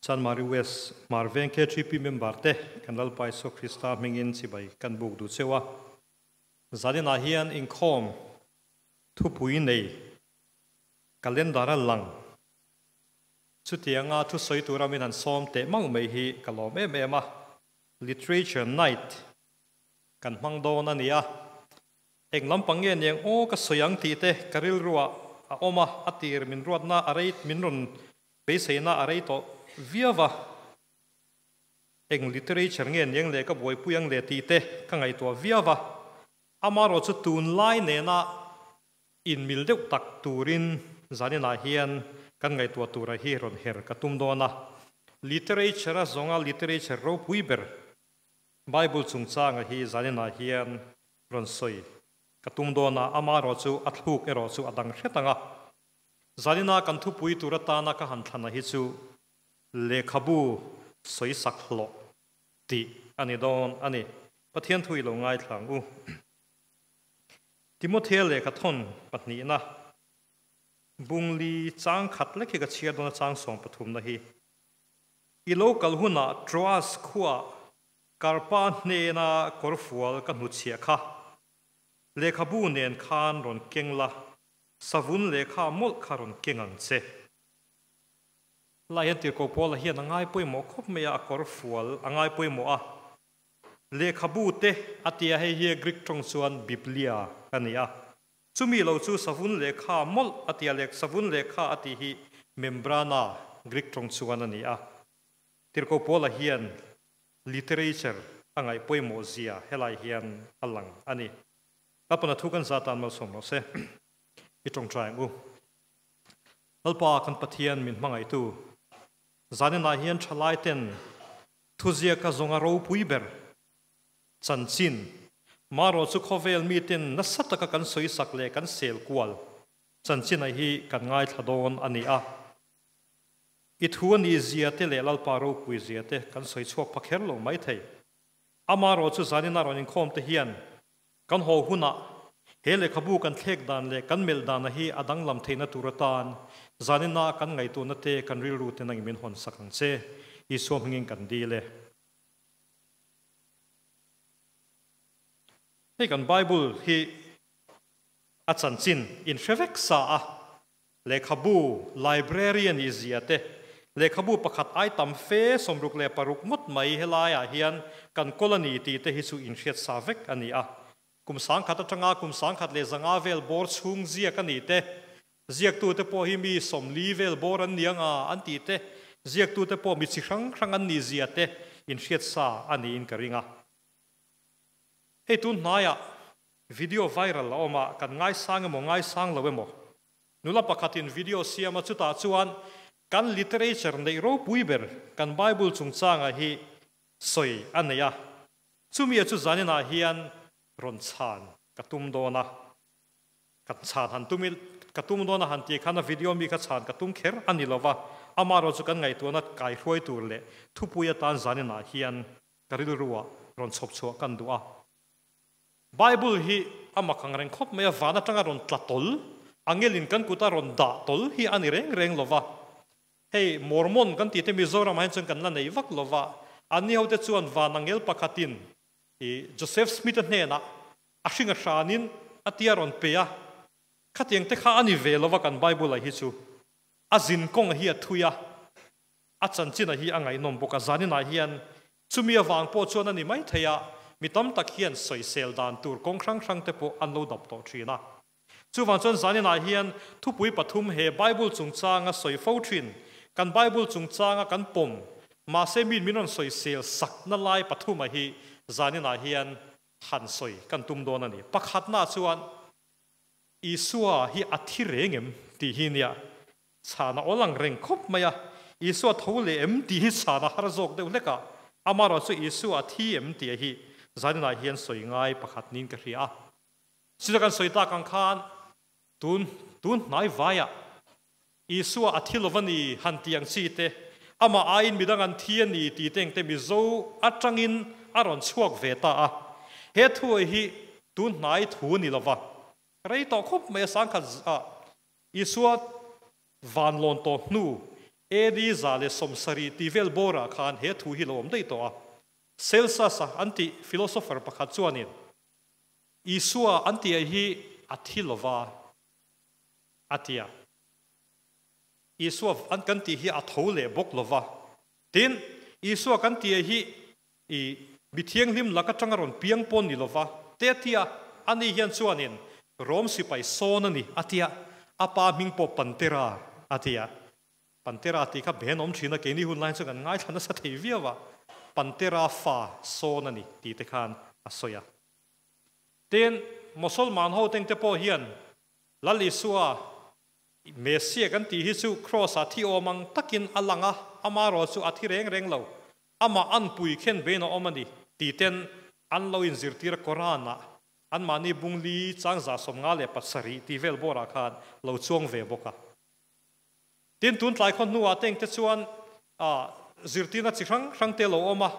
Chanmari West Hmar Veng KTP member te kan Lalpa Isua Krista hmingin chibai kan buk duh cheu a. Zaninah hian inkhawm thupui nei calendar a lang. Chutianga thusawi tura min han sawm teh mang mai hi ka lawm em em a. Literature Night kan hmang dawn a ni a. Eng lampang nge niang aw ka sawi ang tih te ka rilruah a awm a, a tir min ruatna a rei min rawn beiseina a rei tawh viau a. Eng literature nge niang leh ka buaipui ang le tih te ka ngaihtuah viau a. Amaherawh chu tunlai nena inmil deuh tak turin zaninah hian kan ngaihtuah tura hi rawn her ka tum dawn a. Literature a zawnga literature ropui ber Bible chungchanga hi zaninah hian rawn sawi ka tum dawn a, amaherawh chu a thluk erawh chu a dang hret ang a. Zanina kan thupui tur atana ka han thlana hi chu lehkhabu sawi sak hlawh tih a ni dawn a ni. Pathian thu i lo ngaithla ang u. Timothea lehkha thawn pahnihna bungli chang khat lek hi ka chhiar dawn a chang 13na hi. I lo kal hunah Troas khuaah Karpa hnena kawrfual ka hnuchhiah kha lehkhabu nen khan rawn keng la, savun lehkha mawlh kha rawn keng ang che. Lai hian tirhkoh Paula hian a ngai pawimawh khawp mai a, a kawrfual a ngai pawimawh a. Lehkhabu te a ti a, hei hi Greek tawng chuan Biblia a ni a. Chumi lo chu savun lehkha mawlh a ti a, leh savun lehkha a tih hi membrana Greek tawng chuan a ni a. Tirhkoh Paula hian literature a ngaih pawimawh zia helai hian a lang a ni. Lalpana thu kan zah tan malsawm rawh se. I tawngtai ang u. Lalpa kan Pathian min hmangaihtu, zaninah hian thalai ten Thuziaka zawnga ropui ber chanchin, marawh chu khawvel miten nasa taka kan sawisak leh kan sel kual chanchina hi kan ngaithla dawn a ni a. I thu a nih zia te leh Lalpa ropui zia te kan sawi chhuak pha kher lo mai thei. Amarawh chu zanina rawn inkhawm te hian kan haw hunah he lehkhabu kan thlek dan leh kan melh dana hi a danglam theihna tur atan zanina kan ngaihtuahna te kan rilru te nangin min hawn sak ang che. Isua hmingin kan dil e. Hei kan Bible hi a chanchin inhre vek sa a, lehkhabu library a nih zia te, lehkhabu pakhat ai tam fe 66 ngawt mai helaiah hian kan kawl a ni tih te hi chu inhriat sa vek a ni a. Kum 1000 atanga kum 1005 vel bawr chhung ziak a ni te, ziaktute pawh hi mi 40 vel bawr an ni anga an tih te, ziaktute pawh mi chi hrang hrang an nih zia te inhriat sa a niin ka ring a. Hei tun hnaiah video viral a awm a, kan ngaisang emaw ngaisang lo emaw nula pakhatin video siam a, chutah chuan kan literature neih ropui ber kan Bible chungchanga hi sawi a nei a. Chumi a chu zaninah hian rawn chhan ka tum dawn a, ka chhan han tum il ka tum dawn a han tih khan a video mi kha chhan ka tum kher a ni lova, amaherawh chu kan ngaihtuahna kaihruai tur leh thupui atan zaninah hian ka rilruah rawn chhawp chhuah kan duh a. Bible hi a mak ang reng khawp mai a, van atanga rawn tla tawl, angelin kan kuta rawn dah tawl hi a ni reng reng lova. Hei Mormon kan tih te Mizoram ah hian chuan kan la nei vak lova, anni ho te chuan van angel pakhatin i Joseph Smith-a hnenah a hring a hranin a tia rawn pe a, khatiang te kha a ni ve lova kan Bible ah hi chu a zin kawng hi a thui a, a chanchin ah hi a ngaihnawm bawk a, zaninah hian chumi avang pawh chuan a ni mai thei a, mi tam tak hian sawisel dan tur kawng hrang hrang te pawh an lo dap tawh thin a. Chuvang chuan zaninah hian thupui pathum he Bible chungchanga sawi fo thin, kan Bible chungchanga kan pawm, mahse min min rawn sawisel sakna lai pathuma hi zaninah hian han sawi kan tum dawn a ni. Pakhatna chuan Isua hi a thi reng em tih hi nia chhana awl ang reng khawp mai a, Isua tho leh em tih hi chhana har zawk deuh hlek a, amaherawh chu Isua a thi em tih hi zaninah hian sawi ngai pakhat niin ka hria a. Chutah kan sawi tak ang khan tun tun hnai vaiah Isua a thi lova ni han tih ang chi te, amah aiin midang an thi a ni tih te engte Mizo atangin a rawn chhuak ve ta a. He thuai hi tun hnai thu ni lova rei tawh khawp mai a 1000 ah Isua vanlawn tawh hnu. AD 170 tih vel bawrah khan he thu hi lo awm daih tawh a. Celsus-a an tih philosopher pakhat chuanin Isua an tih hi a thi lova a ti a. Isua an kan tih hi a tho leh bawk lova. Tin, Isua kan tih hi i mi thianghlim lak atanga rawn piang pawn ni lova te a ti a. Ani hian chuanin Rom sipai sawn a ni a ti a. A pa hming pawh Pantera a ti a. Pantera tih kha ben awm thin a, keini hun lai chu kan ngaithla nasa thei viau a, Pantera fa sawn a ni tih te khan a sawi a. Tin, Mosolman ho tengte pawh hian Lal Isua Messia kan tih hi chu Kraws-ah thi awm ang takin a lang a, amarawh chu a thi reng reng lo, amah anpui khen bein a awm a ni tih ten an lo inzirtir a Koran-ah anmahni bungli chang 57 tih vel bawrah khan lo chuang ve bawk a. Tin, tun tlai khaw hnuah te engte chuan zirtirna chi hrang hrang te a lo awm a,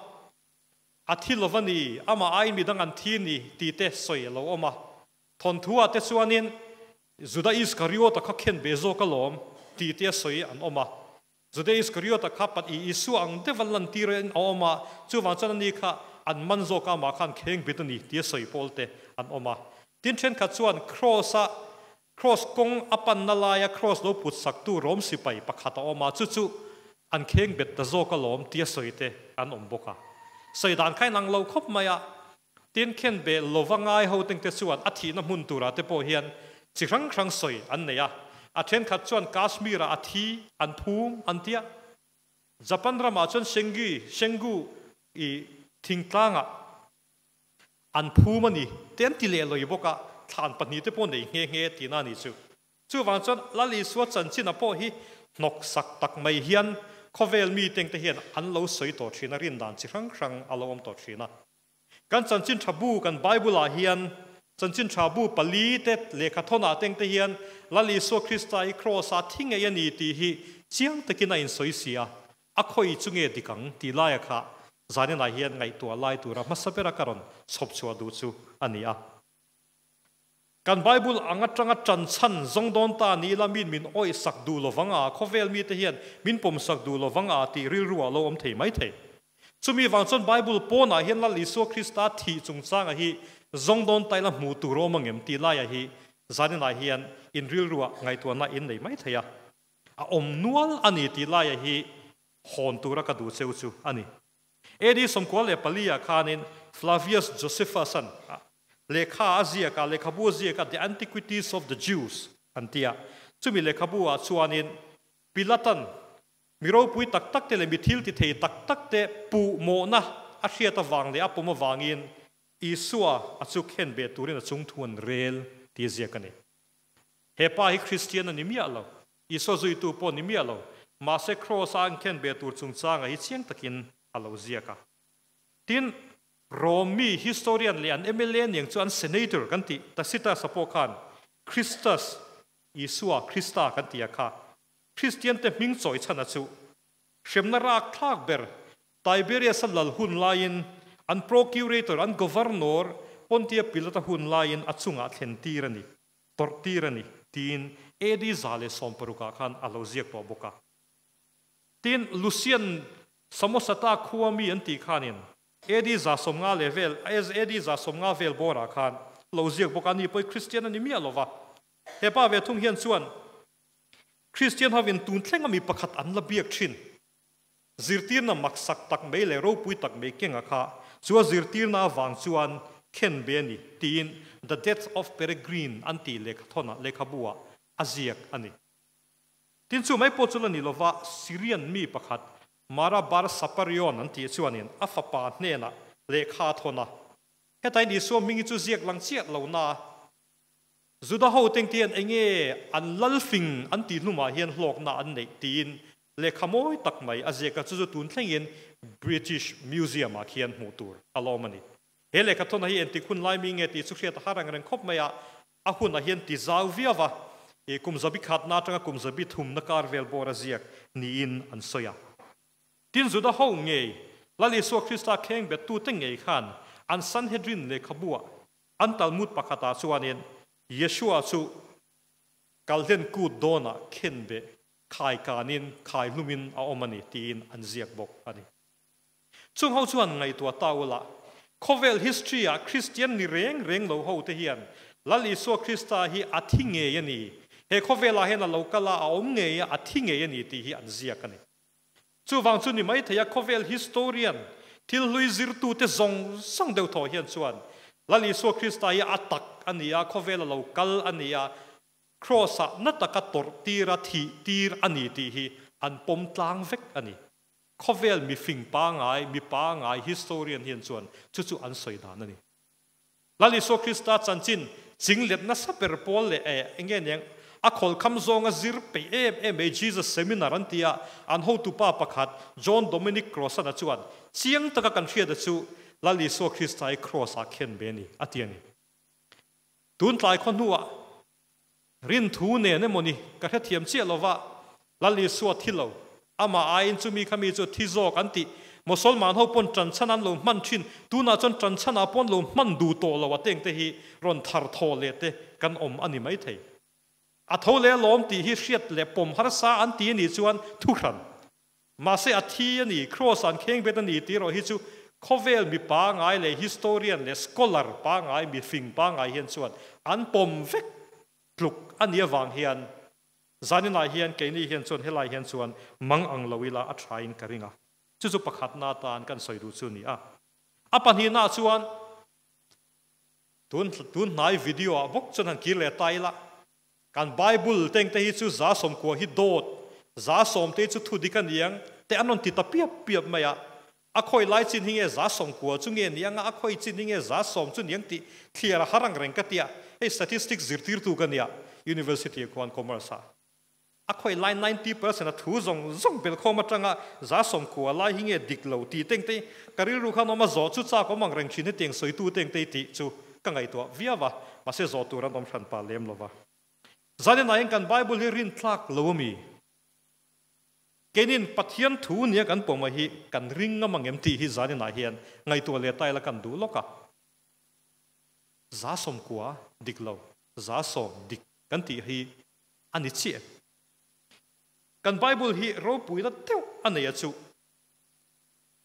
a thi lo va ni, amah aiin midang an thi ni tih te sawi a lo awm a. Thawnthuah te chuanin Juda Iskariota kha khen ve zawk alawm tih te a sawi an awm a. Juda Iskariota kha pat i Isua ang deuh a lantir in a awm a, chuvang chuan ani kha an man zawk a, amah khan kheng bit a ni tih a sawi pawl te an awm a. Tin, thenkhat chuan Kraws-a Kraws kawng a panna laia kraws lo put saktu Rom sipai pakhat a awm a, chu chu an kheng bet ta zawk alawm tia sawi te an awm bawk a. Sawi dan kha inang lo khawp mai a, tin khen be lova ngai ho tengte chuan a thihna hmun turah te pawh hian chi hrang hrang sawi an nei a, a thenkhat chuan Kashmir-ah a thi an phum an tia. Japan ramah chuan Shengi, Shengu, i thingtlangah An phum a ni, te an ti leh lawih bawk a, thlan pahnihte pawh nei nghe nghe tihna a nih chu. Chuvang chuan Lal Isua chanchin a pawh hi hnawk sak tak mai hian khawvel meeting te hian an lo sawi tawh thin a, rindan chi hrang hrang a lo awm tawh thin a. Kan chanchin tha bu, kan Bible ah hian chanchin tha bu pali te lehkha thawnah teng te hian Lal Isua Krista hi Kraws ah thi ngei a ni tih hi chiang takin a insawi si a, A khawi chu nge dik ang tih laia kha zaninah hian ngaihtuah lai tura hmasa bera ka rawn chhawp chhuah duh chu a ni a. Kan Bible ang atanga ṭan chhan zawng dawn ta ni ila min min awih sak duh lovang a, khawvel mite hian min pawm sak duh lovang a tih rilru ah lo awm thei mai thei. Chumi vang chuan Bible pawnah hian Lal Isua Krista thih chungchanga hi zawng dawn ta ila hmuh tur awm angem tih laia hi zaninah hian in rilru ah ngaihtuahna in nei mai thei a. A awm nual a ni tih laia hi hawn tura ka duh cheu chu a ni. AD 94 ah khanin Flavius Josephus-a'n lehkha a ziak a, lehkhabu a ziak a, The Antiquities of the Jews an ti a. Chumi lehkhabu ah chuanin Pilatan mi ropui tak tak te leh mi thil ti thei tak tak te puh mawhna a hriat avang leh a pawm avangin Isua a chu khen beh turin a chungthu an rel tih a ziak a ni. He pa hi Kristian a ni miah lo, Isua zuitu pawh ni miah lo, mahse Kraws-a an khen ve tur chungchanga hi chiang takin a lo ziak a. Tin, Rom mi historian leh an mla niang chu an senator kan tih Tacitus-a pawh khan Christus, Isua, Krista kan tih a kha, Kristiante hming chawi chhana chu hremna rak thlak ber Tiberius-a lal hun laiin an procurator, an governor Pontia Pilata hun laiin a chungah thlen tir a ni. Tawrh tir a ni, tiin AD 160 ah khan a lo ziak tawh bawk a. Tin, Lucian Samosata khua mi an tih khanin AD 150 leh vel, AD 150 vel bawrah khan lo ziak bawk a, ani pawh hi Kristian a ni miah lo va. He pa ve thung hian chuan Kristian hovin tun thleng a mi pakhat an la biak thin. Zirtirna maksak tak mai leh ropui tak mai kenga kha chu a zirtirna avang chuan khen be a ni, tiin The Death of Peregrine an tih lehkhathawnah lehkhabu-ah a ziak a ni. Tin, chu mai pawh chu la ni lova Syrian mi pakhat Mara Bar Saparion an tih chuanin a fapa hnenah lehkha a thawn a, Hetain Isua hming hi chu ziak lang chiah lo na, Juda ho tengte hian enge an lal fing an tih hnumah hian hlawkna an neih tiin lehkha mawi tak mai a ziak a, chu chu tun thlengin British Museum ah khian hmuh tur a lawm a ni. He lehkha thawna hi entik hun lai mi nge tih chu hriat a har ang reng khawp mai a, a hunah hian ti zau viau va, ih kum zabi khatna atanga kum zabi thumna kar vel bawr a ziak niin an sawi a. Tin Juda ho ngei, Lal Isua Krista kheng bettute ngei khan an Sanhedrin lehkhabu ah An Talmud pakhatah chuanin Yeshua chu Kalhlen kut dawnah khenbeh Khai kanin, khai hlumin a awm a ni tiin an ziak bawk a ni. Chung ho chuan ngaihtuah ta ula, khawvel history ah Kristian ni reng reng lo ho te hian Lal Isua Krista hi a thi ngei a ni, he khawvel ah hian a lo kal a, a awm ngei a, a thi ngei a ni tih hi an ziak a ni. Chuvang chu ni maithei a khawvel historian, thil hlui zirtute zawng zawng deuh thaw hian chuan Lal Isua Krista hi a tak a ni a, khawvel a lo kal a ni a, Kraws-ah na taka tawrh tira thih tir a ni tih hi an pawm tlang vek a ni. Khawvel mifing pangai, mi pangai, historian hian chuan chu chu an sawi dan a ni. Lal Isua Krista chanchin chinglet nasa ber pawl leh eh enge niang a khawlkham zawnga zir peih em em mai Jesus Seminar an ti a, an hotupa pakhat John Dominic Crossan-a chuan chiang taka kan hriata chu Lal Isua Krista hi Kraws-ah khen ve a ni a ti a ni. Tun tlai khaw hnuah rinthu nen emaw ni ka hrethiam chiah lova, Lal Isua thi lo, amah aiin chumi kha mi chu thi zawk an tih. Mosolman ho pawn ṭanchhan an lo hman ṭhin, tunah chuan ṭanchhanah pawh an lo hman duh tawh lo a tengte hi rawn thar thaw leh te kan awm a ni maithei. A tho leh alawm tih hi hriat leh pawm harsa an ti a nih chuan thuhran. Mahse a thi a ni, Kraws an khengbet a ni tih erawh hi chu khawvel mi pangai leh historian leh scholar pangai, mi fing pangai hian chuan an pawm vek tluk a nih avang hian zaninah hian keini hian chuan helai hian chuan mang ang lo ila a thain ka ring a. Chu chu pakhatna atan kan sawi duh chu a ni a. A pahnihnaah chuan tun tun hnai video ah bawk chuan han kir leh ta ila. Kan Bible tengte hi chu 90 hi dawt, 10% te chu thu dik a niang te an rawn ti ta piap piap mai a. A khawi lai chin hi nge 90 chu nge niang a, a khawi chin hi nge 10% chu niang tih thliar a har ang reng ka tia. Hei statistics zirtirtu ka nia University ah khuan Commerce ah. A khawi lai 90% a thu zawng zawng belkhawm atanga 90 lai hi nge dik lo tih tengte ka rilru khan awm a, zawh chu chak awm ang reng thin hetiang sawitu tengte tih chu ka ngaihtuah viau a, mahse zawh tur an awm hran pah lem lo va. Zanin ah hian kan Bible hi rintlak lo a mi? Keinin Pathian thu nia kan pawm a hi kan ring ngam ang em tih hi zanin ah hian ngaihtuah leh taila kan duh lawk a. 90 dik lo, 10% dik kan tih hi a ni chiah. Kan Bible hi ropuina deuh a nei a chu.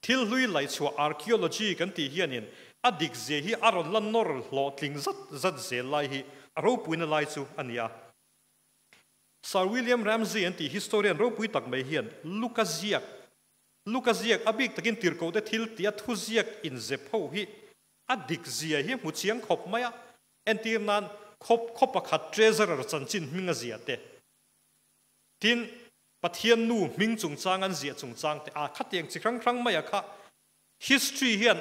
Thil hlui laihchhuah archaeology kan tih hianin a dik zia hi a rawn la nawr hlawhtling zat zat zel lai hi a ropuina lai chu a ni a. Sir William Ramsay an tih historian ropui tak mai hian Luka ziak, Luka ziak a bik takin tirhkohte thil tih a thuziak inzep ho hi a dik zia hi hmu chiang khawp mai a. Entir nan khaw khaw pakhat treasurer chanchin hming a ziah te, tin Pathian nu hming chungchang an ziah chungchang te a khatiang chi hrang hrang mai a kha history hian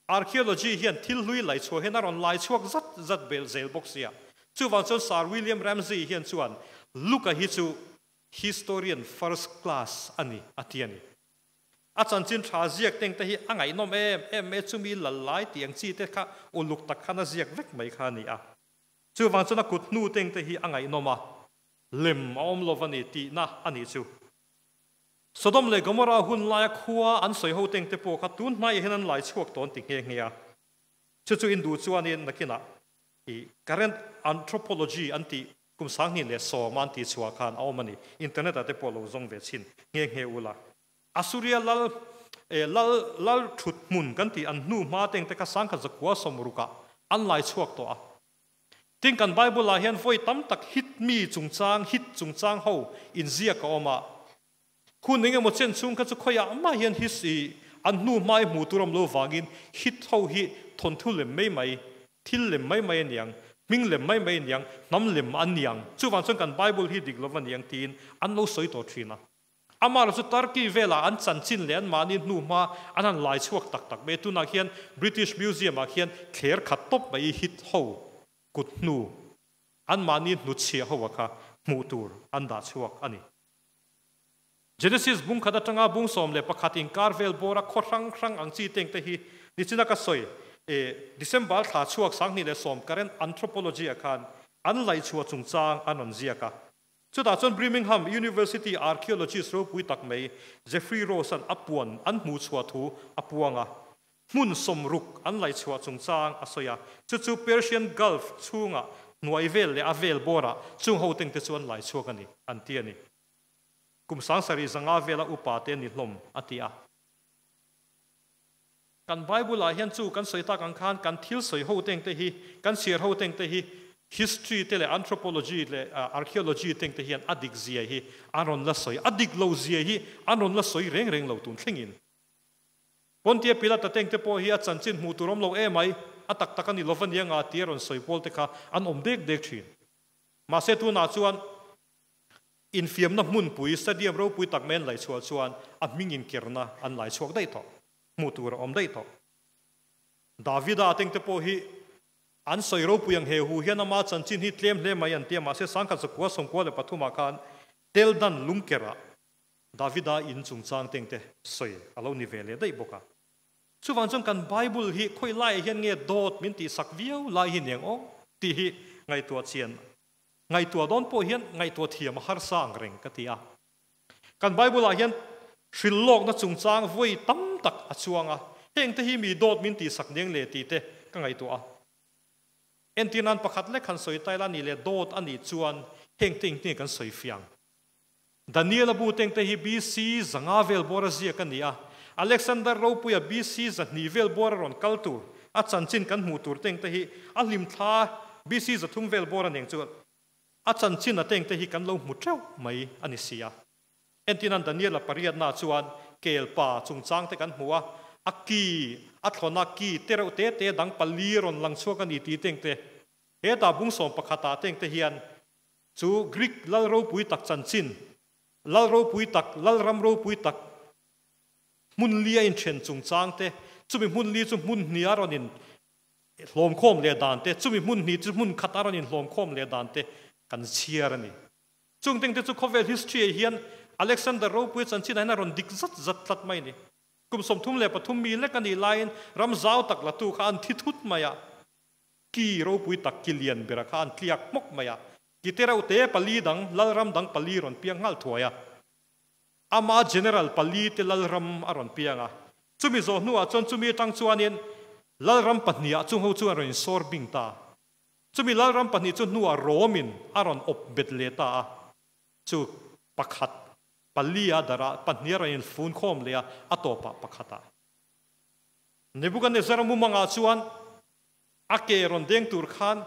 archaeology hian thil hlui lai chhuah hian a rawn lai chhuak zat zat bel zel bawk sia. Chuvang chuan Sir William Ramsay hian chuan Luka hi chu historian first class a ni a ti a ni. A chanchin tha ziak teng te hi a ngaihnawm em em mai a, chumi lal lai tih ang chi te kha uluk tak khan a ziak vek mai kha a ni a. Chuvang chuan a kut hnu teng te hi a ngaihnawm a, lem a awm lo va ni tihna a nih chu. Sodom leh Gomorrah hun laia khua an sawi ho teng te pawh kha tun hmaiah hian an lai chhuak tawn ti nghe nghe a. Chu chu in duh chuanin nakinah i current anthropology an tih kum 2010 an tih chhuah khan a awm a ni. Internet ah te pawh lo zawng ve chhin nghe nghe ula. Assuria lal lal lal thut hmun kan tih an hnu hma teng te kha 1960 ah an lai chhuak tawh a. Tin kan Bible ah hian vawi tam tak hit mi chungchang hit chungchang ho inziak a awm a. Hun engemaw chen chhung kha chu khawiah mah hian his i an hnu hmai hmuh tur awm lo vangin hit ho hi thawnthu lem mai mai, thil lem mai mai a niang, hming lem mai mai a niang, hnam lem an niang. Chuvang chuan kan Bible hi dik lova niang tiin an lo sawi tawh thin a. Amaherawhchu chu Turkey velah an chanchin leh anmahni hnu hma an han lai chhuak tak tak mai. Tunah khian British Museum ah khian thler khat tawp mai hit ho kut hnu anmahni hnuchhiah ho a kha hmuh tur an dah chhuak a ni. Genesis bung khat atanga bung 11 inkar vel bawra khaw hrang hrang ang chi teng te hi nichina ka sawi e December thla chhuak 2010 current anthropology ah khan an laihchhuah chungchang an rawn ziak a. Chutah chuan Birmingham University archaeologist ropui tak mai Jeffrey Rose-a'n a puan an hmuh chhuah thu a puang a, hmun 60 an laihchhuah chungchang a sawi a, chu chu Persian Gulf chhunga hnuai vel leh a vel bawrah chung ho tengte chu an laichhuak a ni, an ti a ni. Kum 7500 vela upa te an ni hlawm, a ti a. Kan Bible-ah hian chu kan sawi tak ang khan kan thil sawi ho teng te hi, kan chhiar ho teng te hi history te leh anthropology leh archaeology teng te hian a dik zia hi an rawn la sawi, a dik lo zia hi an rawn la sawi reng reng lo tun thlengin. Pontia Pilata teng te pawh hi a chanchin hmuh tur awm lo emai, a tak tak a ni lova nia nga tia rawn sawi pawl te kha an awm dek dek thin. Mahse tunah chuan Infiamna hmunpui stadium ropui tak mai an laih chhuah chuan a hming inkerna an lai chhuak daih tawh, hmuh tur a awm daih tawh. Davida tengte pawh hi an sawi ropui ang he hu hian ama chanchin hi tlem hle mai an ti a, mahse 1993 ah khan Tel Dan lungkerah Davida in chungchang tengte sawi a lo ni ve leh daih bawk a. Chuvang chuan kan Bible hi khawi laiah hian nge dawt min tihsak viau lai hi niang aw tih hi ngaihtuah chian Ngaihtuah dawn pawh hian ngaihtuah thiam a harsa ang reng ka ti a. Kan Bible-ah hian hrilhlawkna chungchang vawi tam tak a chuang a, hengte hi mi dawt min tihsak niang le tih te ka ngaihtuah a. Entir nan pakhat lek han sawi taila nih leh dawt a nih chuan hengte engtin nge kan sawi fiang? Daniel-a bu tengte hi BC 500 vel bawr a ziak a ni a, Alexander ropuia BC 200 vel bawr a rawn kal tur, a chanchin kan hmuh tur tengte hi a hlimthla BC 300 vel bawr a neng chu a chanchin a tengte hi kan lo hmu teuh mai a ni si a. Entirnan Daniel-a pariatna chuan kelpa chungchangte kan hmu a, a ki, a thlawna ki te reuh te te dang pali rawn lang chhuak a ni tih tengte hetah bung sawm pakhatah tengte hian Chu Greek lal ropui tak chanchin, lal ropui tak, lalram ropui tak hmun li a inthen chungchang te, chumi hmun li chu hmun hnih a rawn in hlawmkhawm leh dan te, chumi hmun hnih chu hmun khat a rawn in hlawmkhawm leh dan te kan chhiar a ni. Chung tengte chu khawvel history ah hian Alexander ropuia chanchin ah hian a rawn dik zat zat tlat mai a ni. Kum 33 mi lek a nih laiin ram zau tak latu kha an thi thut mai a. Ki ropui tak ki lian bera kha an tliak hmawk mai a, ki te reuh te pali dang lalram dang pali rawn piang nghal thuai a. Ama general pali te lalram a rawn piang a. Chumi zawh hnuah chuan chumi atang chuanin lalram pahniha chungho chu an rawn insawr bing ta. Chumi lalram pahnih chu hnuah Rom-in a rawn awp bet leh ta a. Chu pakhat pali a darah pahnih a rawn infun khawm leh a, a tawpah pakhatah. Nebuchadnezzar mumangah chuan A ke rawn deng tur khan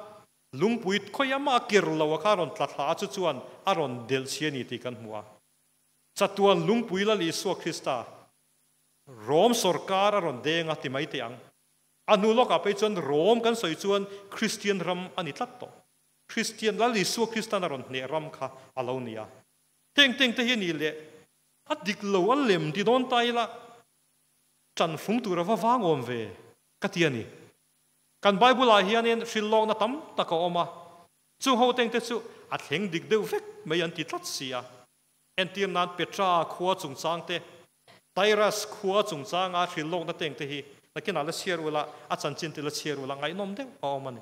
lungpui khawi amah a ker lo a kha a rawn tla thla a, chu chuan a rawn delh chhi a ni tih kan hmu a. Chatuan lungpui Lal Isua Krista Rom sawrkar a rawn deng a ti mai teh ang. A hnu lawkah phei chuan Rom kan sawi chuan Kristian ram a ni tlat tawh. Kristian Lal Isua Kristan a rawn hneh ram kha a lo ni a. Heng teng te hi a nih leh a dik lo a lem ti dawn ta ila ṭan fung tur a va vang awm ve ka ti a ni. Kan Bible-ah hianin hrilhlawkna tam tak a awm a, chung ho tengte chu a thleng dik deuh vek mai an ti tlat si a. Entir nan Petra khua chungchang te, Tyrus khua chungchanga hrilhlawkna tengte hi nakinah la chhiar ula, a chanchin te la chhiar ula ngaihnawm deuh a awm a ni.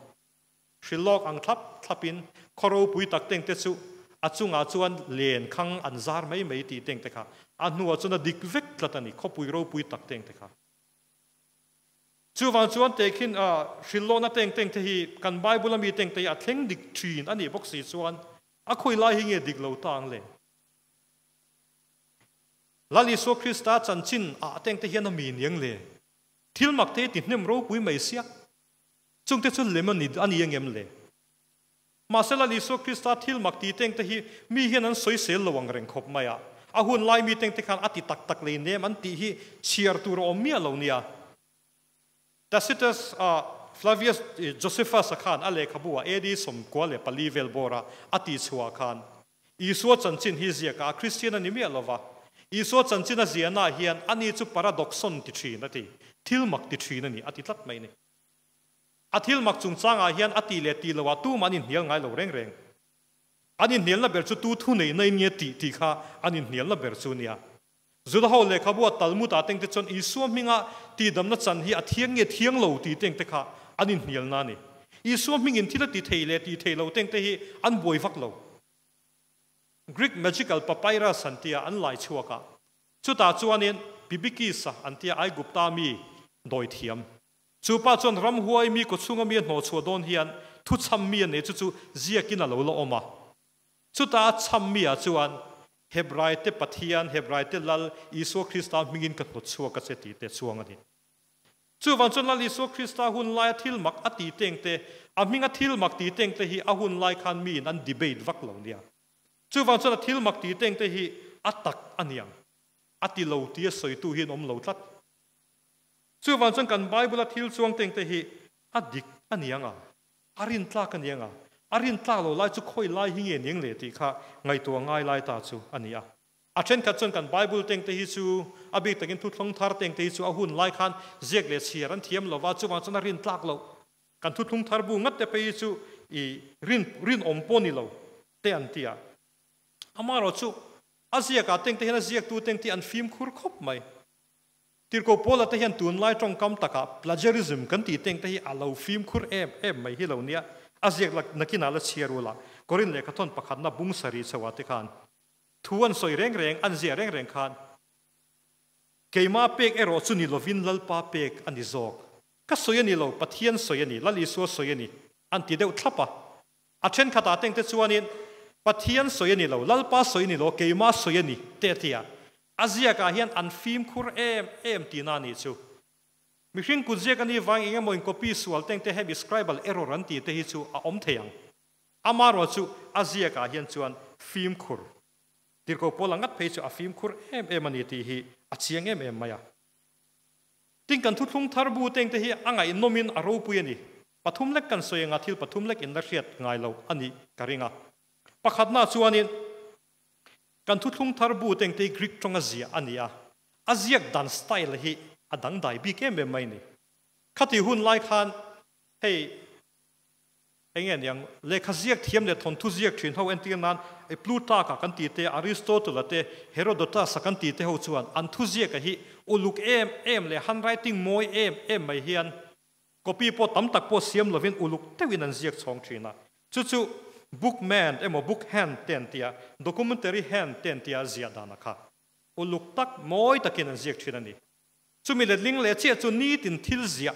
Hrilhlawk ang thlap thlapin khaw ropui tak tengte chu a chungah chuan len khang an zar mai mai tih tengte kha a hnuah chuan a dik vek tlat a ni, khawpui ropui tak tengte kha. Chuvang chuan tehkhin a hrilhlawhna teng teng te hi kan Bible a mi teng te hi a thleng dik thin a nih bawk si chuan a khawi lai hi nge dik lo ta ang le? Lal Isua Krista chanchin ah teng te hian a mi niang le? Thil mak te hi ti hnem ropui mai sia. Chung te chu lem a ni a ni angem le? Mahse Lal Isua Krista thil mak ti teng te hi mi hian an sawisel lo ang reng khawp mai a. A hun lai mi teng te khan a ti tak tak lei nem an tih hi chhiar tur a awm miah lo nia. Tacitus a Flavius Josephus a khan a lehkhabu ah AD 94 vel bawr a a tih chhuah khan Isua chanchin hi ziak a, Kristian a ni miah lo va. Isua chanchin a ziahna ah hian ani chu paradoxon ti thin a ti, thil mak ti thin a ni a ti tlat mai ni. A thil mak chungchangah hian a tih leh tih loah tumah an inhnial ngai lo reng reng. An inhnialna ber chu tu thu neihna in nge tih tih kha an inhnialna ber chu nia. Judaho lehkhabu a Talmud ah tengte chuan Isua hminga tihdamna chan hi a thiang nge thiang lo tih tengte kha an inhnialna a ni. Isua hmingin thil a ti thei leh ti thei lo tengte hi an buai vak lo. Greek magical papyrus an tia an lai chhuak a, chutah chuanin Pibikis-a an tia Aigupta mi dawi thiam. Chu pa chuan ramhuai mi kawchhunga mi a hnawh chhuah dawn hian thuchham mi a nei chu chu ziakin a lo la awm a. Chuta a chham mi ah chuan Hebraite Pathian, Hebraite Lal Isua Krista hmingin ka hnawt chhuak a che tih te chuang a ni. Chuvang chuan Lal Isua Krista hun laia thil mak a tih teng te, a hminga thil mak tih teng te hi a hun lai khan miin an debate vak lo nia. Chuvang chuan a thil mak tih teng te hi a tak a niang, a ti lo tia sawitu hi an awm lo tlat. Chuvang chuan kan Bible-a thil chuang teng te hi a dik a niang a, a rintlak a niang a, a rintlak lo lai chu khawi lai hi nge niang le tih kha ngaihtuah ngai lai ta chu a ni a. A thenkhat chuan kan Bible teng te hi chu a bik takin thuthlung thar teng te hi chu a hun lai khan ziak leh chhiar an thiam lo va, chuvang chuan a rintlak loh. Kan thuthlung thar bu ngat te phei hi chu i rin rinawm pawh ni lo te an ti a. Amaherawhchu a ziakah teng te hian a ziaktu teng te hi an fimkhur khawp mai. Tirhkoh Paula te hian tunlai tawngkam takah plagiarism kan tih teng te hi a lo fimkhur em em mai hi lo nia, a ziak la nakinah la chhiar ula, Korin lehkhathawn pakhatna bung sarih chhoah te khan thu an sawi reng reng, an ziah reng reng khan keimah pek erawh chu ni lovin Lalpa pek a ni zawk. Ka sawi a ni lo, Pathian sawi a ni, Lal Isua sawi a ni, an ti deuh thlap a. A thenkhatah tengte chuanin, Pathian sawi a ni lo, Lalpa sawi a ni lo, keimah sawi a ni, te a ti a. A ziakah hian an fimkhur em em tihna a nih chu. Mihring kut ziak a nih vang eng emaw in copy sual tengte hemi scribal error an tih te hi chu a awm thei ang. Amaherawh chu a ziakah hian chuan fimkhur tirhkoh pawl ang ngat phei chu a fimkhur em em a ni tih hi a chiang em em mai a. Tin kan thuthlung thar bu tengte hi a ngaihnawmin a ropui a ni. Pathum lek kan sawi anga thil pathum lek in la hriat ngai lo a nih ka ring a. Pakhatna chuanin kan thuthlung thar bu tengte hi Greek tawnga ziah a ni a, a ziak dan style hi a dangdai bik em em mai a ni. Khati hun lai khan hei eng nge niang lehkha ziak thiam leh thawnthu ziak thin ho entir nan Plutarch-a kan tih te, Aristotle-a te, Herodotus-a kan tih te ho chuan an thu ziaka hi uluk em em leh handwriting mawi em em mai hian Copy pawh tam tak pawh siam lovin uluk deuhin an ziak chhawng thin a. Chu chu book man emaw book hand te an tia, documentary hand te an tia ziah dan a kha. Uluk tak mawi takin an ziak thin a ni. Chumi letling leh chiah chu nitin thil ziah,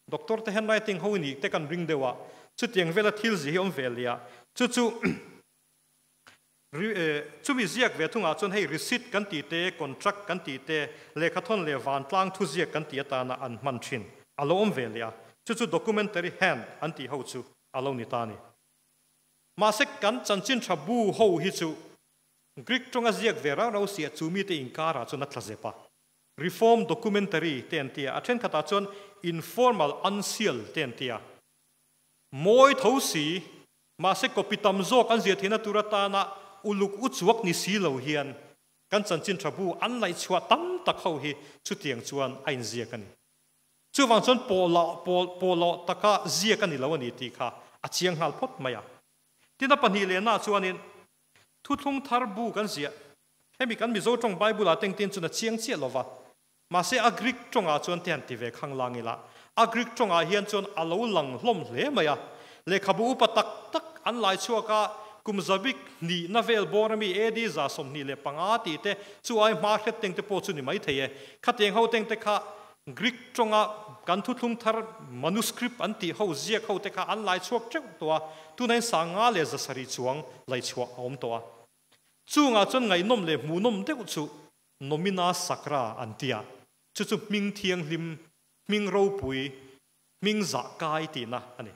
doctor te handwriting ho nih te kan ring deuh a, chutiang vela thil ziah hi awm ve lia. Chu chu Chumi ziak ve thungah chuan hei receipt kan tih te, contract kan tih te, lehkhathawn leh vantlang thuziak kan tih atana an hman thin a lo awm ve leh a, chu chu documentary hand an tih ho chu a lo ni ta a ni. Mahse kan chanchin tha bu ho hi chu Greek tawnga ziak ve rau rau siah chu mite inkarah chuan a tla zep a. Reform documentary te an ti a, a thenkhatah chuan informal uncial te an ti a. Mawi tho si Mahse copy tam zawk an ziah theihna tur atana uluk uchuak ni si lo hian kan chanchin tha bu an laihchhuah tam tak ho hi chutiang chuan a inziak a ni. Chuvang chuan pawhloh pawhlawh taka ziak a ni lo a ni tih kha a chiang nghal phawt mai a. Tin a pahnih lehnaah chuanin thuthlung thar bu kan ziah hemi kan Mizo tawng Bible-ah tengtin chuan a chiang chiah lo va, mahse a Greek tawngah chuan te han ti ve khang lang ila, a Greek tawngah hian chuan a lo lang hlawm hle mai a. Lehkhabu upa tak tak an lai chhuak a, kum zabik hnihna vel bawr ami AD 25 tih te chu ai hma hret teng te pawh chu ni mai thei e. Khatiang ho teng te kha Greek tawnga kan thuthlung thar manuscript an tih ho ziak ho te kha an lai chhuak teuh tawh a, tunah hian 750 chuang lai chhuah a awm tawh a. Chungah chuan ngaihnawm leh hmuhnawm deuh chu Nomina Sacra an ti a, chu chu hming thianghlim, hming ropui, hming zah kai tihna a ni.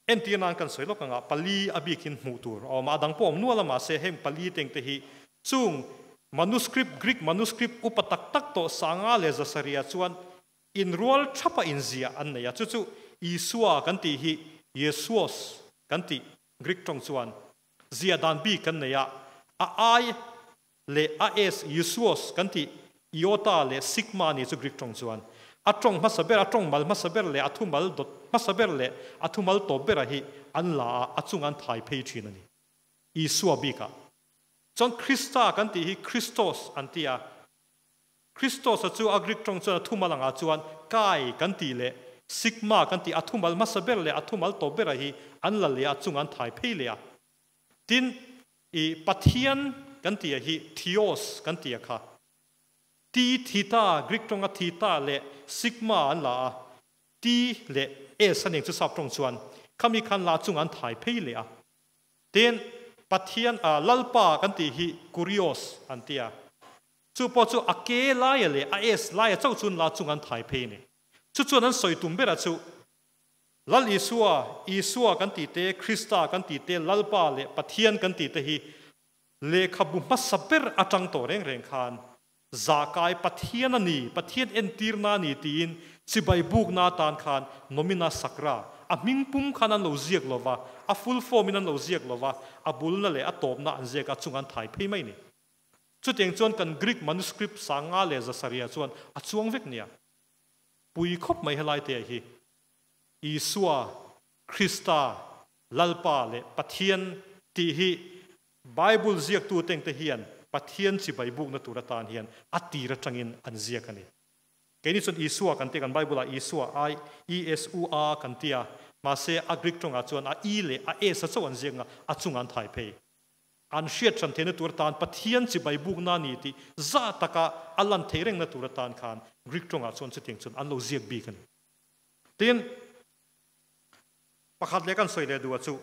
Entir nan kan sawi lawk anga pali a bikin hmuh tur a awm a, a dang pawh awm nual a mahse heng pali tengte hi chung manuscript, Greek manuscript upa tak tak tawh 750 chuan inrual thapa inziah an nei a, chu chu Isua kan tih hi Iesuos kan tih Greek tawng chuan ziah dan bik kan nei a, a I leh a S, Iesuos, kan tih Iota leh Sigma ni chu Greek tawng chuan a tawng hmasa ber, a tawng mal hmasa ber leh a thumal dawt hmasa ber leh a thumal tawp bera hi an la a, a chung an thai phei thin a ni. Isua bikah chuan Krista kan tih hi Christos an ti a, Christos-a chu a Greek tawng chuan a thumal angah chuan Kai kan tih leh Sigma kan tih a thumal hmasa ber leh a thumal tawp bera hi an la leh a, a chung an thai phei leh a. Tin, i Pathian kan tih a hi Theos kan tih a kha. T Theta, Greek tawnga Theta leh Sigma an la a, T leh S a ning chu sap tawng chuan khami khan la chung an thai phei leh a. Tin. Pathian a Lalpa kan tih hi Kurios an tia. Chu pawh chu a K laia leh a S laia chauh chuan la chung an thai phei a ni. Chu chuan an sawi tum berah chu Lal Isua, Isua kan tih te, Krista kan tih te, Lalpa leh Pathian kan tih te hi lehkhabu hmasa ber atang tawh reng reng khan zahkai Pathian a ni, Pathian entirna a ni tiin chibai bukna atan khan nomina sacra, a hming pum khan an lo ziak lo va, a full form in an lo ziak lo va, a bulna leh a tawpna an ziak a, chung an thai phei mai a ni. Chutiang chuan kan Greek manuscript sanga leh zasarihah chuan a chuang vek nia. Pui khawp mai helai te hi Isua, Krista, Lalpa leh Pathian tih hi Bible ziaktu tengte hian Pathian chibai bukna tur atan hian a tir atangin an ziak a ni. Keini chuan Isua kan tia, kan Bible ah Isua, I, E S U A kan tia, mahse a Greek tawngah chuan a E leh a S a chauh an ziak nga a chungah an thai phei. An hriat hran theihna tur atan Pathian chibai bukna a ni tih zah taka a lan theih rengna tur atan khan Greek tawngah chuan chutiang chuan an lo ziak bik a ni. Tin, pakhat leh kan sawi leh duh a chu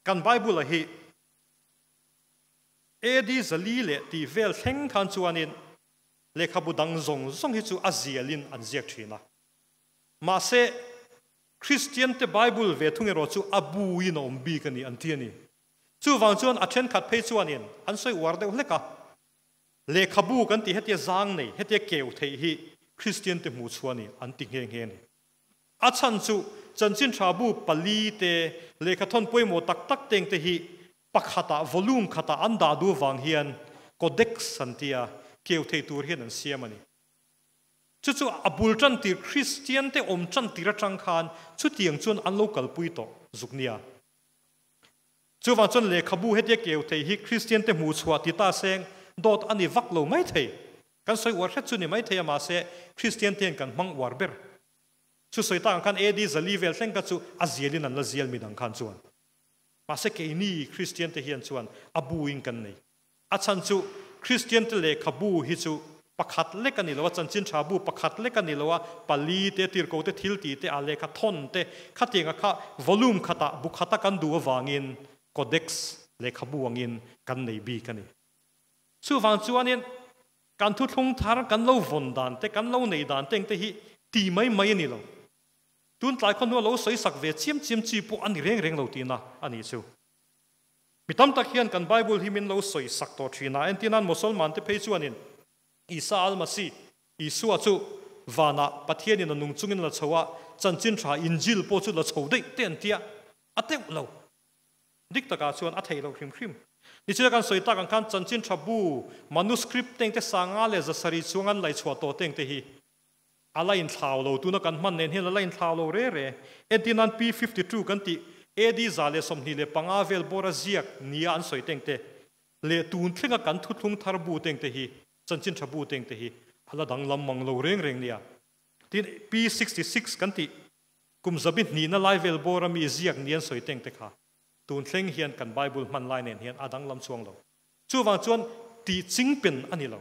kan Bible-a hi AD zali leh tih vel thleng khan chuanin lehkhabu dang zawng zawng hi chu a zialin an ziak thin a. Mahse, Kristiante Bible ve thung erawh chu a buin a awm bik a ni an ti a ni. Chuvang chuan a thenkhat phei chuanin an sawi uar deuh hlek a, lehkhabu kan tih hetia zang nei, hetia keu theih hi Kristiante hmuh chhuah a ni an ti nghe nghe a ni. A chhan chu chanchin tha bu pali te, lehkhathawn pawimawh tak tak teng te hi pakhatah, volume khatah an dah duh vang hian codex an tia keu thei tur hian an siam a ni. Chu chu a bul tan tir Kristian te awm tan tir atang khan chutiang chuan an lo kalpui tawh zuk nia. Chuvang chuan lehkhabu hetia keu thei hi Kristian te hmuh chhuah ti ta seng dawt a ni vak lo mai thei. Kan sawi uar hret chu ni mai thei a mahse Kristian te hian kan hmang uar ber. Chu sawi tak ang khan AD zali vel thleng kha chu a zialin an la zial midang khan chuan. Mahse keini Kristian te hian chuan a buin kan nei. A chhan chu Kristiante lehkhabu hi chu pakhat lek a ni lo a, chanchin tha bu pakhat lek a ni lo a, pali te, tirhko te, thil tih te, a lehkha thawn te, khatianga kha volume khatah bu khata kan duh avangin codex lehkhabu angin kan nei bik a ni. Chuvang chuanin kan thuthlung thar kan lo vawn dan te, kan lo nei dan te engte hi ti mai mai a ni lo. Tun tlai khaw hnua lo sawi sak ve chiam chiam chi pawh a ni reng reng lo tihna a nih chu. Mi tam tak hian kan Bible hi min lo sawi sak tawh thin a, entir nan Mosolman te phei chuanin Isa Al-Masih, Isua chu vanah Pathianin a nung chungin la chho a, chanchin tha Injil pawh chu la chho daih te an tia, a teuh lo. Dik takah chuan a theih loh hrim hrim. Nichina kan sawi tak ang khan chanchin tha bu, manuscript, tengte sanga leh zasarih chuang an laihchhuah tawh tengte hi A la inthlau lo, tuna kan hman nen hian a la inthlau lo re re. Entir nan P52 kan tih AD 125 vel bawra ziak nia an sawi teng te leh tun thlenga kan thuthlung thar bu teng te hi, chanchin tha bu teng te hi a la danglam mang lo reng reng nia. Tin, P66 kan tih kum zabi hnihna lai vel bawra mi ziak nia an sawi teng te kha tun thleng hian kan Bible hman lai nen hian a danglam chuang lo. Chuvang chuan tih chingpen a ni lo.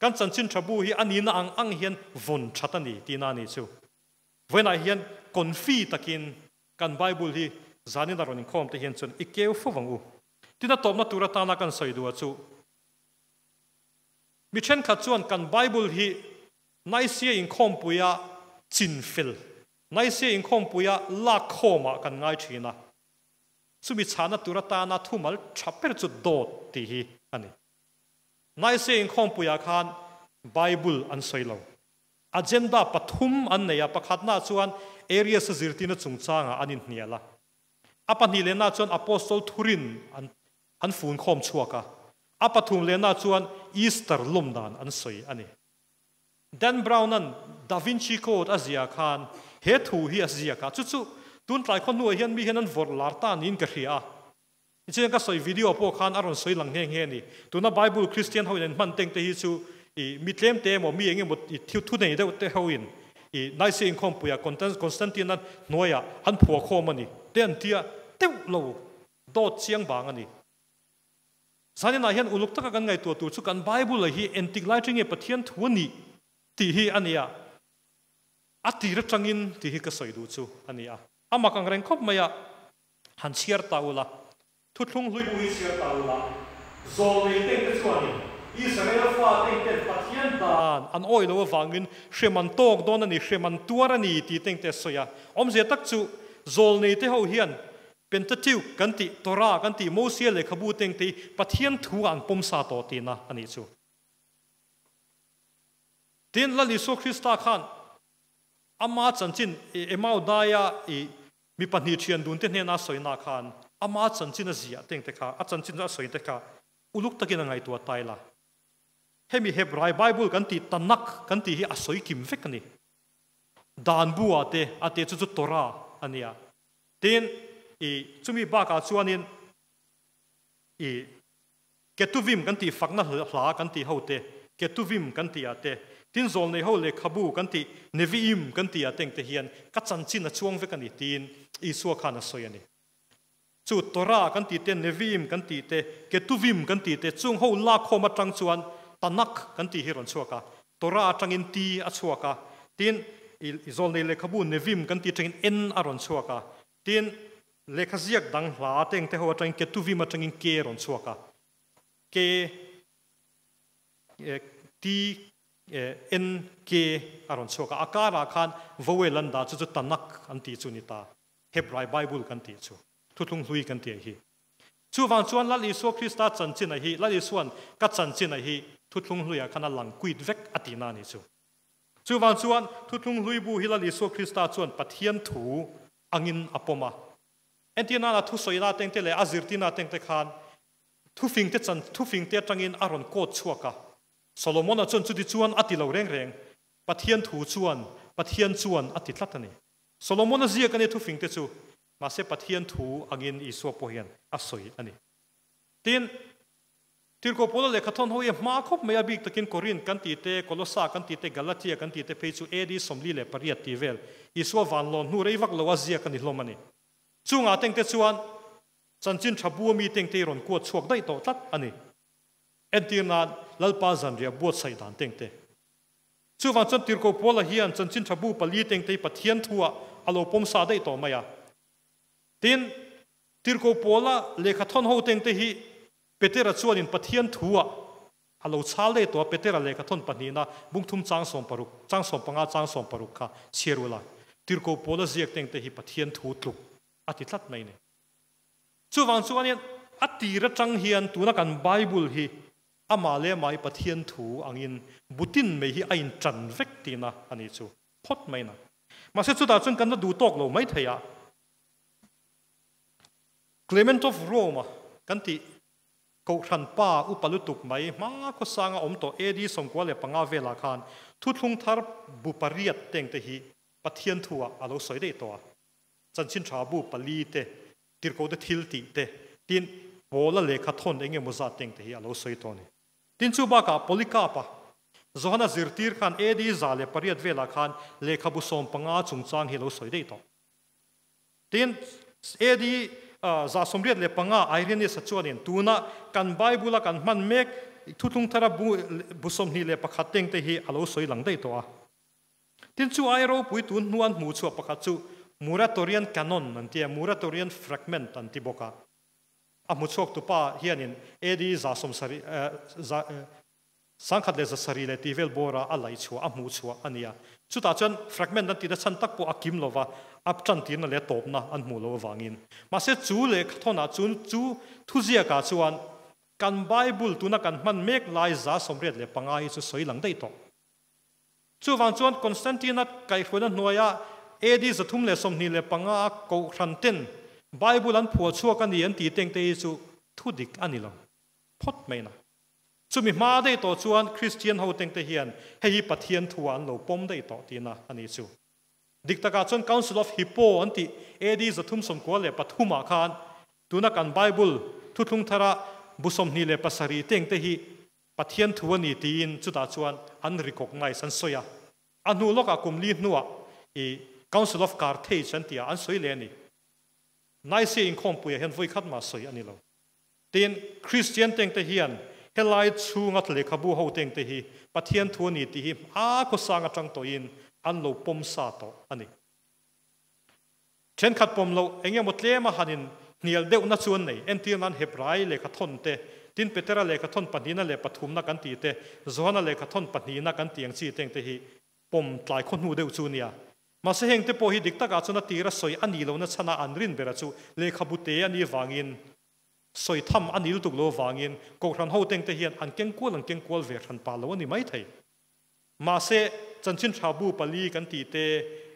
Kan chanchin tha bu hi a nihna ang ang hian vawn that a ni tihna a ni chu. Vawiinah hian confi takin kan Bible hi zanin a rawn inkhawm te hian chuan i keu fo vang u. Tin a tawpna tur atana kan sawi duh a chu mi thenkhat chuan kan Bible hi Nicaea inkhawmpuia chin fel, Nicaea inkhawmpuia lak khawmah kan ngai thin a. Chumi chhahna tur atana thumal tha ber chu dawt tih hi a ni. Nicaea inkhawmpuiah khan Bible an sawi lo. Agenda pathum an nei a, pakhatnaah chuan Arius-a zirtirna chungchangah an inhnial a. A pahnih lehnaah chuan Apostol thurin an an fun khawm chhuak a. A pathum lehnaah chuan Easter lawm dan an sawi a ni. Dan Brown-a'n Da Vinci Code a ziah khan he thu hi a ziak a, chu chu tun tlai khaw hnuah hian mi hian an vawrh lar ta niin ka hria a. Tichuan ka sawi video pawh khan a rawn sawi lang nghe nghe a ni. Tuna Bible Christian ho in an hman teng te hi chu i mi tlem te emaw mi eng emaw i thil thu nei deuh te ho in i Nicaea inkhawmpuia Constantine-a hnuaiah an phuah khawm a ni te an tia teuh lo dawt chiang vang a ni. Zaninah hian uluk taka kan ngaihtuah tur chu kan Bible-a hi entik lai ṭhi nge Pathian thu a nih tih hi a ni a, a tir aṭangin tih hi ka sawi duh chu a ni a. A mak ang reng khawp mai a. Han chhiar ta ula, Thuthlung hlui pawh hi chhiar ta ula, zawlnei tengte chuanin Israel fa tengten Pathian dan an awih loh avangin hrem an tawk dawn a ni, hrem an tuar a ni tih tengte a sawi a. Awmzia tak chu zawlnei te ho hian Pentateuch kan tih, Torah kan tih, Mosia lehkhabu tengte hi Pathian thu ah an pawm sa tawh tihna a nih chu. Tin, Lal Isua Krista khan ama chanchin Emau daia i Mi pahnih thian dunte hnena a sawina khan ama chanchin a ziah teng te kha, a chanchin a sawi te kha uluk takin a ngaihtuah ta ila. Hemi Hebrai Bible kan tih Tanakh kan tih hi a sawi kim vek a ni. Dan bu ah te a te chu chu Torah a nia. Tin, i chumi bakah chuanin i Ketuvim kan tih fakna hla kan tih ho te, Ketuvim kan tih ah te, tin zawlnei ho lehkhabu kan tih Nevi'im kan tih ah teng te hian ka chanchin a chuang vek a ni tiin Isua khan a sawi a ni. Chu Torah kan tih te, Nevi'im kan tih te, Ketuvim kan tih te chung ho lakkhawm atang chuan Tanakh kan tih hi rawn chhuak a, Torah atangin T a chhuak a, tin i zawlnei lehkhabu Nevim kan tih atangin N a rawn chhuak a, Tin, lehkha ziak dang hla teng te ho atangin Ketuvim atangin K a rawn chhuak a, K, T, N, K a rawn chhuak a, a karah khan vowel an dah chu chu Tanakh an tih chu ni ta, Hebrai Bible kan tih chu, Thuthlung Hlui kan tih hi. Chuvang chuan Lal Isua Krista chanchin a hi, Lal Isua'n ka chanchin a hi Thuthlung Hluiah khan a lang kuit vek a tihna a ni chu. Chuvang chuan Thuthlung Hlui bu hi Lal Isua Krista chuan Pathian thu angin a pawm a. Entir nana thusawi tengte leh a zirtirna tengte khan thufingte chan thufingte atangin a rawn kawt chhuak a. Solomona chuan chuti chuan a ti lo reng reng. Pathian thu chuan Pathian chuan a ti tlat a ni. Solomona ziak a nia thufingte chu, mahse Pathian thu angin Isua pawh hian a sawi a ni. Tin, Tirhkoh Paula lehkha thawn ho hi a hma khawp mai a, bik takin Korinth kan tih te, Kolosa kan tih te, Galatia kan tih te phei chu AD 48 tih vel Isua vanlawn hnu rei vak lo a ziak a ni hlawm a ni. Chungah tengte chuan chanchin tha bu ami tengte hi rawn kuat chhuak daih tawh tlat a ni. Entir nan Lalpa zanriah buatsaih dan tengte. Chuvang chuan Tirhkoh Paula hian chanchin tha bu pali tengte hi Pathian thuah a lo pawm sa daih tawh mai a. Tin, Tirhkoh Paula lehkha thawn ho tengte hi Petera chuanin Pathian thu-ah a lo chhal leh tawh a, Petera lehkha thawn pahnihna bung thum chang 60, chang 15 chang 60 kha chhiar ula, Tirhkoh Paula ziak tengte hi Pathian thu tluk a ti tlat mai ni. Chuvang chuanin a tir atang hian tuna kan Bible hi amah leh amah hi Pathian thu angin butin mai hi a intan vek tihna a nih chu phawt mai na. Mahse chutah chuan kan la duh tawk lo mai thei a. Clement of Rome-a kan tih Kohhran pa upa lutuk mai hma khawsanga awm tawh AD 95 velah khan thuthlung thar bu pariat tengte hi Pathian thu-ah a lo sawi daih tawh a. Chanchin tha bu pali te, tirhkohte thil tih te, tin Paula lehkha thawn eng emaw zat tengte hi a lo sawi tawh a ni. Tin chu bakah Polycarp-a Johana zirtir khan AD 108 velah khan lehkhabu 15 chungchang hi a lo sawi daih tawh. Tin, AD 185 Irenaeus-a chuanin tuna kan Bible-a kan hman mek Thuthlung Thara bu bu 21 tengte hi a lo sawi lang daih tawh a. Tin, chu ai ropui tun hnu an hmuh chhuah pakhat chu Muratorian Canon an ti a, Muratorian Fragment an ti bawk a. A hmu chhuak tupa hianin AD 700 za Sangkhat leh zasarih leh tih vel bawra a laih chhuah, a hmuh chhuah a ni a. Chutah chuan fragment an tihna chhan tak pawh a kim lova, a tantirna leh a tawpna an hmuh loh avangin. Mahse chu lehkha thawnah chuan chu thuziakah chuan kan Bible tuna kan hman mek lai 85 hi chu sawi lang daih tawh. Chuvang chuan Constantine-a kaihhruaina hnuaia AD 325 a kohhran ten Bible an phuah chhuak a ni an tih tengte hi chu thudik a ni lo phawt mai na. Chumi hma daih tawh chuan Kristian ho tengte hian hei hi Pathian thu-ah an lo pawm daih tawh tihna a ni chu. Dik takah chuan Council of Hippo an tih AD 393 ah khan tuna kan Bible thuthlung thara bu 27 tengte hi Pathian thu a ni tiin chutah chuan an recognize an sawi a. A hnu lawkah kum li hnuah i Council of Carthage an tih ah an sawi leh a ni. Nicaea inkhawmpuiah hian vawi khat mah sawi a ni lo. Tin, Kristian tengte hian helai chhunga lehkhabu ho tengte hi Pathian thu a ni tih hi a khawsang atang tawhin an lo pawm sa tawh a ni. Thenkhat pawm loh eng emaw tlema hanin Hnial deuhna chu an nei. Entir nan Hebrai lehkhathawn te, tin Petera lehkhathawn pahnihna leh pathumna kan tih te, Johana lehkhathawn pahnihna kan tih ang chi teng te hi pawm tlai khaw hnu deuh chu nia. Mahse heng te pawh hi dik takah chuan a tira sawi a nih lohna chhana an rin bera chu lehkhabu te a nih vangin sawi tham a nih lutuk lo vangin Kohhran ho teng te hian an keng kual an keng kual ve hran pah lo a ni maithei. Mahse, chanchin tha bu pali kan tih te,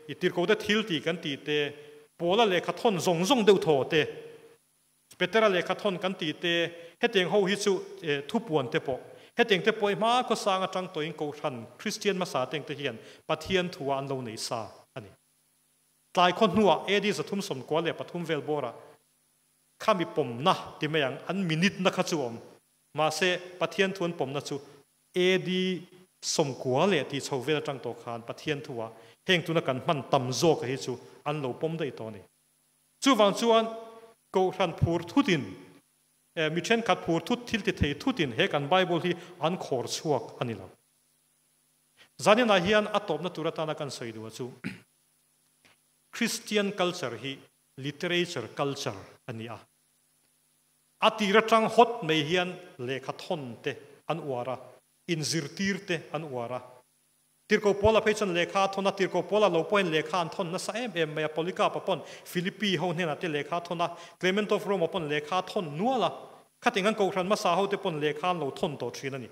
i tirhkote thil tih kan tih te, Paula lehkha thawn zawng zawng deuh thaw te, Petera lehkha thawn kan tih te, hetiang ho hi chu thupuan te pawh, hetiang te pawh i hma khawsang atang tawhin Kohhran Kristian hmasa teng te hian Pathian thua an lo nei sa a ni. Tlai khaw hnuah AD 393 vel bawrah khami pawmna ti mai ang, an minute-na kha chu a awm. Mahse, Pathian thu an pawmna chu AD 90 leh tih chho vel atang tawh khan Pathian thuah heng tuna kan hman tam zawka hi chu an lo pawm daih tawh a ni. Chuvang chuan Kohhran phur thutin, mi thenkhat phur thut thil ti thei thutin he kan Bible hi an khawr chhuak a ni lo. Zaninah hian a tawpna tur atana kan sawi duh chu Christian culture hi literature culture a ni a. A tir atang hawt mai hian lehkha thawn te an uar a, inzirtir te an uar a. Tirhkoh Paula phei chuan lehkha a thawn a, Tirhkoh Paula lo pawhin lehkha an thawn nasa em em mai a, Polycarp-a pawn Philippi ho hnenah te lehkha a thawn a, Clement of Rome-a pawn lehkha a thawn nual a, khatin an kohhran hmasa ho te pawn lehkha an lo thawn tawh thin a ni.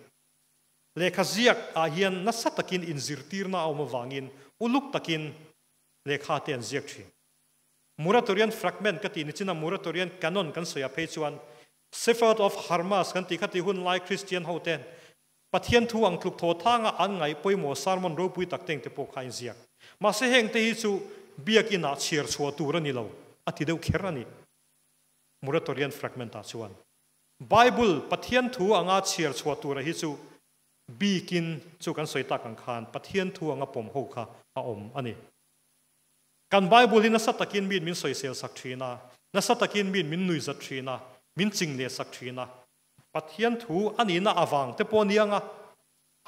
Lehkha ziak ah hian nasa takin inzirtirna a awm avangin uluk takin lehkha te an ziak thin. Muratorian Fragment ka tih ni chin a Muratorian Canon kan sawi ah phei chuan Shepherd of Hermas kan tih kha tih hun lai Christian ho ten Pathian thu ang tluk thaw thang a an ngaih pawimawh sermon ropui tak teng te pawh kha a inziak. Mahse heng te hi chu biakin ah chhiar chhuah tur a ni lo a ti deuh kher a ni. Muratorian Fragment ah chuan Bible Pathian thu anga chhiar chhuah tur a hi chu bikin chu kan sawi tak ang khan Pathian thu anga pawm ho kha a awm a ni. Kan Bible hi nasa takin miin min sawisel sak thin a, nasa takin miin min nuihzat thin a, min ching leh sak thin a. Pathian thu a nihna avang te pawh a ni ang a,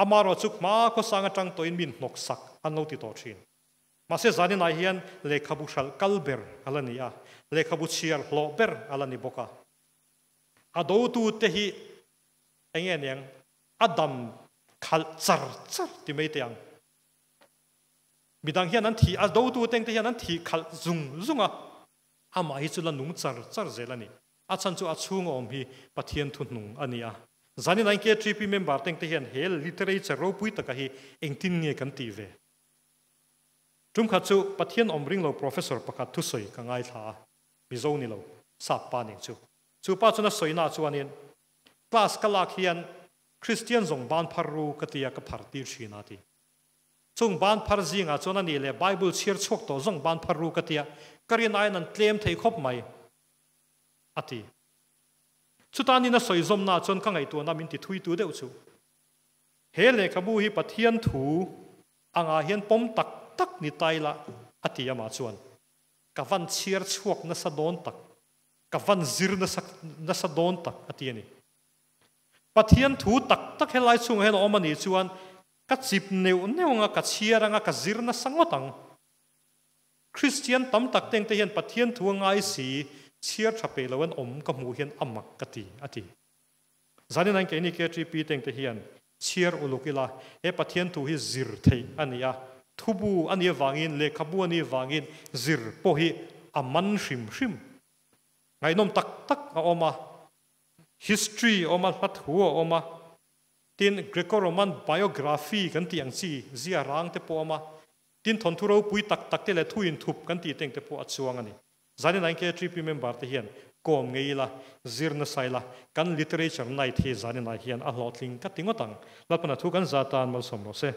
amaherawhchu hma khawsang atang tawhin min hnawk sak an lo ti tawh thin. Mahse zaninah hian lehkhabu hralh kal ber a la ni a, lehkhabu chhiar hlawh ber a la ni bawk a. A dotute hi eng nge niang a dam khalh char char ti mai teh ang. Midang hian an thih, a dotu teng te hian an thih khalh zung zung a, amah hi chu la nung char char zel a ni. A chhan chu a chhunga awm hi Pathian thuhnung a ni a. Zanin ain KTP member teng te hian he literature ropui taka hi engtin nge kan tih ve? Tum khat chu Pathian awm ring lo professor pakhat thusawi ka ngaithla a, Mizo ni lo, sap pa ning chu. Chu pa chuan a sawina chuanin class ka lak hian Christian zawng ban phar ru ka tia ka phar tir thin a ti. Chung ban phar zingah chuan a nih leh Bible chhiar chhuak tawh zawng ban phar ru ka tia, ka rin aiin an tlem thei khawp mai, a ti. Chutanin a sawi zawmnaah chuan ka ngaihtuahna min ti thuitu deuh chu. He lehkhabu hi Pathian thu angah hian pawm tak tak ni ta ila, a ti amah chuan. Ka van chhiar chhuak nasa dawn tak, ka van zir nasa nasa dawn tak, a ti a ni. Pathian thu tak tak helai chhungah hian a awm a nih chuan Ka chip neuh neuh anga, ka chhiar anga, ka zir nasa ngawt ang. Kristian tam tak teng te hian Pathian thu a ngai si, chhiar tha peih lo an awm ka hmuh hian a mak ka ti, a ti. Zanin ain keini KTP teng te hian chhiar uluk ila, he Pathian thu hi zir theih a ni a, thubu a nih avangin, lehkhabu a nih avangin zir pawh hi a man hrim hrim. Ngaihnawm tak tak a awm a, history a awm a, hla thu a awm a, Tin, Greco-Roman biography kan tih ang chi zia rang te pawh a awm a, tin thawnthu ropui tak tak te leh thu inthup kan tih teng te pawh a chuang a ni. Zanin ain KTP member te hian kawm ngei ila, zir nasa ila, kan literature night hi zanin ah hian a hlawhtling ka ti ngawt ang. Lalpana thu kan za tan malsawm rawh se.